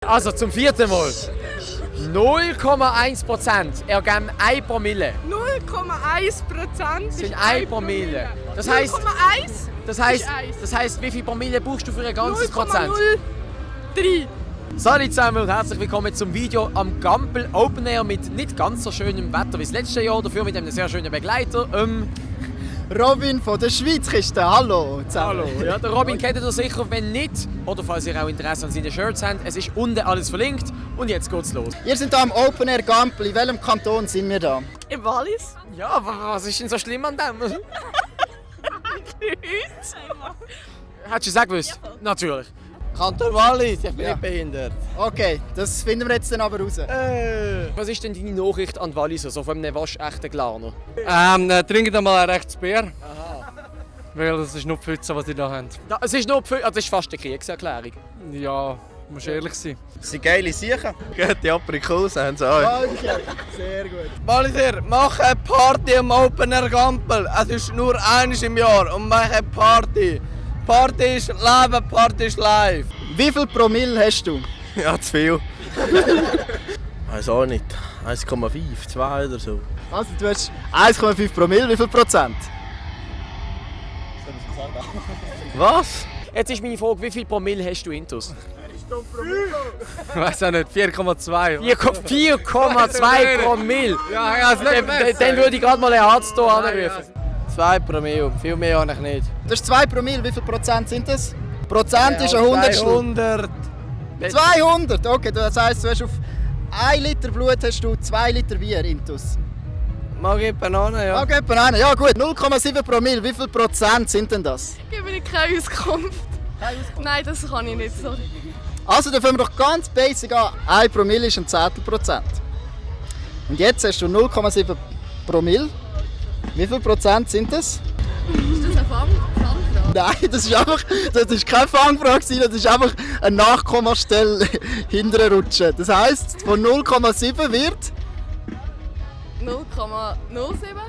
Also zum vierten Mal. 0,1% ergeben 1 Promille. 0,1% Sind 1 Promille. Das heisst, 0,1 das heisst, wie viel Promille brauchst du für ein ganzes Prozent? 0,03. Salut zusammen und herzlich willkommen zum Video am Gampel Open Air mit nicht ganz so schönem Wetter wie das letzte Jahr, dafür mit einem sehr schönen Begleiter. Robin von der Schweizkiste, hallo zusammen. Hallo. Ja, der Robin kennt ihr sicher, wenn nicht, oder falls ihr auch Interesse an seinen Shirts habt, es ist unten alles verlinkt und jetzt geht's los. Wir sind hier am Open Air Gampel, in welchem Kanton sind wir da? Im Wallis? Ja, was ist denn so schlimm an dem? Hättest du es auch gewusst? Ja. Natürlich. Kanton Wallis, ich bin Ja. nicht behindert. Okay, das finden wir jetzt dann aber raus. Was ist denn deine Nachricht an Walliser, so von einem waschechten Glarner? Trinkt einmal ein rechtes Bier. Weil das ist nur die Pfütze, was die da haben. Es ist nur das ist fast eine Kriegserklärung. Ja, muss ehrlich sein. Das sind geile Sachen. Gute Aprikosen haben sie auch. Okay, sehr gut. Walliser, mach eine Party am Open Air Gampel. Es ist nur eines im Jahr und mach eine Party. Party ist Leben, Party ist live. Wie viel Promille hast du? Ja, zu viel. Weiß auch nicht. 1,5, 2 oder so. Also du hast 1,5 Promille, wie viel Prozent? Was? Jetzt ist meine Frage, wie viel Promille hast du intus? Ich weiß auch nicht, 4,2. 4,2 Promille! Ja, ja, ist nicht Dann würde ich gerade mal einen Arzt hier anrufen. 2 Promille, viel mehr habe ich nicht. Du hast 2 Promille, wie viel Prozent sind das? Prozent ist ein Hundertstel. 100. 200, okay, das heisst, du hast auf 1 Liter Blut hast du 2 Liter Bier intus. Mag ich Banane, ja. Okay, Banane, ja gut. 0,7 Promille, wie viel Prozent sind denn das? Gebe ich keine Auskunft. Nein, das kann ich nicht, sorry. Also, dann fangen wir doch ganz basic an. 1 Promille ist ein Zehntelprozent. Und jetzt hast du 0,7 Promille. Wie viel Prozent sind das? Ist das eine Fangfrage? Nein, das ist keine Fangfrage, das ist einfach eine Nachkommastelle hinterher rutschen. Das heisst, von 0,7 wird... 0,07?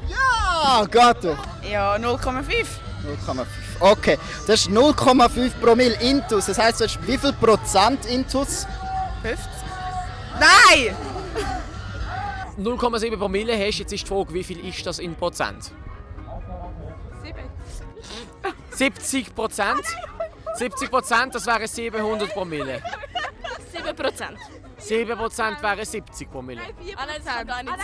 Ja, geht doch. Ja, 0,5. 0,5. Okay, das ist 0,5 Promille Intus. Das heisst, du hast wie viel Prozent Intus? 50? Nein! 0,7 Promille hast, jetzt ist die Frage, wie viel ist das in Prozent? 70%? 70%, das wären 700 Promille. 7%. 7% wären 70 Promille. Ah nein, das kann gar nicht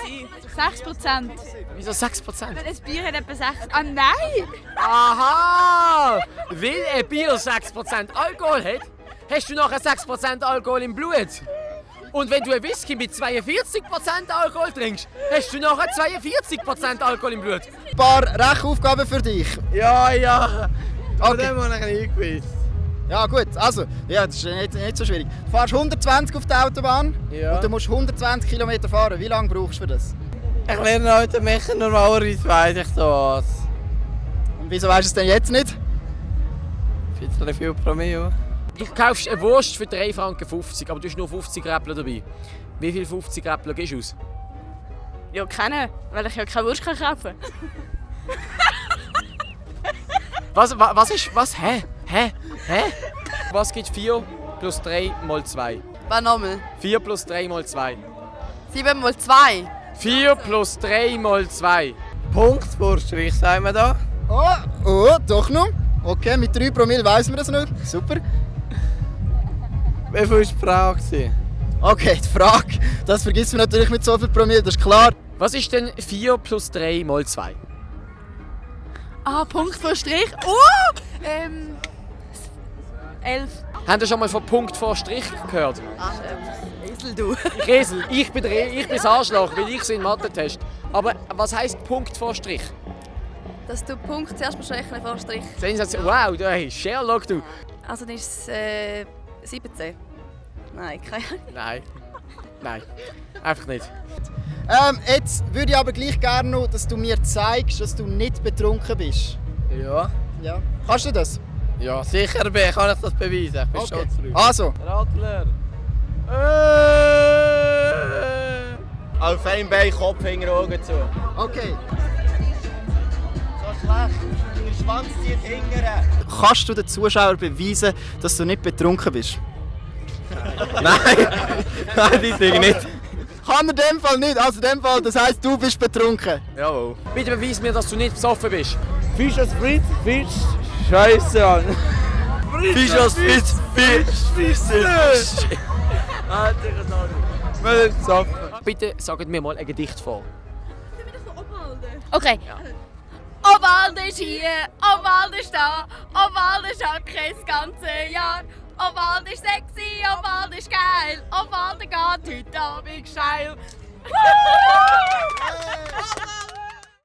sein. 6%. Wieso 6%? Das Bier hat etwa 6%. Ah nein! Aha! Weil ein Bier 6% Alkohol hat, hast du nachher 6% Alkohol im Blut. Und wenn du ein Whisky mit 42% Alkohol trinkst, hast du nachher 42% Alkohol im Blut. Ein paar Rechenaufgaben für dich. Ja, ja. Aber Okay. den habe ich nicht gewusst. Ja gut, also, ja, das ist nicht so schwierig. Du fährst 120 auf der Autobahn Ja. und du musst 120 km fahren. Wie lange brauchst du für das? Ich lerne heute machen, normalerweise weiss ich das. Und wieso weißt du es denn jetzt nicht? Ein bisschen viel Promille. Du kaufst eine Wurst für 3,50 Franken, aber du hast nur 50 Räppler dabei. Wie viel 50 Räppler gibst du aus? Ja, keine, weil ich ja keine Wurst kaufen kann. Was ist. Was? Hä? Was gibt 4 plus 3 mal 2? Was nochmal? 4 plus 3 mal 2. 7 mal 2. 4 plus 3 mal 2. Punktvorstrich, sagen wir da. Oh, doch noch. Okay, mit 3 Promille weiss man das noch. Super. Wie viel war die Frage? Okay, die Frage, das vergisst man natürlich mit so viel Promille, das ist klar. Was ist denn 4 plus 3 mal 2? Ah, Punkt vor Strich. 11. Habt ihr schon mal von Punkt vor Strich gehört? Esel, du. Esel, ich bin das Arschloch, weil ich in Mathe-Test. Aber was heisst Punkt vor Strich? Dass du Punkt zuerst beschrechnen vor Strich. Sensation. Wow, hey, Sherlock, du. Also dann ist es 17. Nein, keine Ahnung. Nein. Einfach nicht. Jetzt würde ich aber gleich gerne noch, dass du mir zeigst, dass du nicht betrunken bist. Ja. Ja. Kannst du das? Ja, sicher kann ich das beweisen. Ich bin Okay. stolz drauf. Also, Radler. Auf einem Bein, Kopf, Finger, Augen zu. okay. So schlecht. Der Schwanz zieht hingern. Kannst du den Zuschauern beweisen, dass du nicht betrunken bist? Nein. Nein, die Dinge nicht. Kann man in dem Fall nicht. Also in dem Fall, das heisst, du bist betrunken. Jawohl. Bitte beweis mir, dass du nicht besoffen bist. Fisch als Fritz, Fisch. Scheiße an. Fisch als Fisch, Fisch. Bitte sagt mir mal ein Gedicht vor. Okay. Obwalden ist hier, Obwalden ist da, Obwalden schaut das ganze Jahr. Obwalden ist sexy, Obwalden ist geil, Obwalden geht heute Abend steil.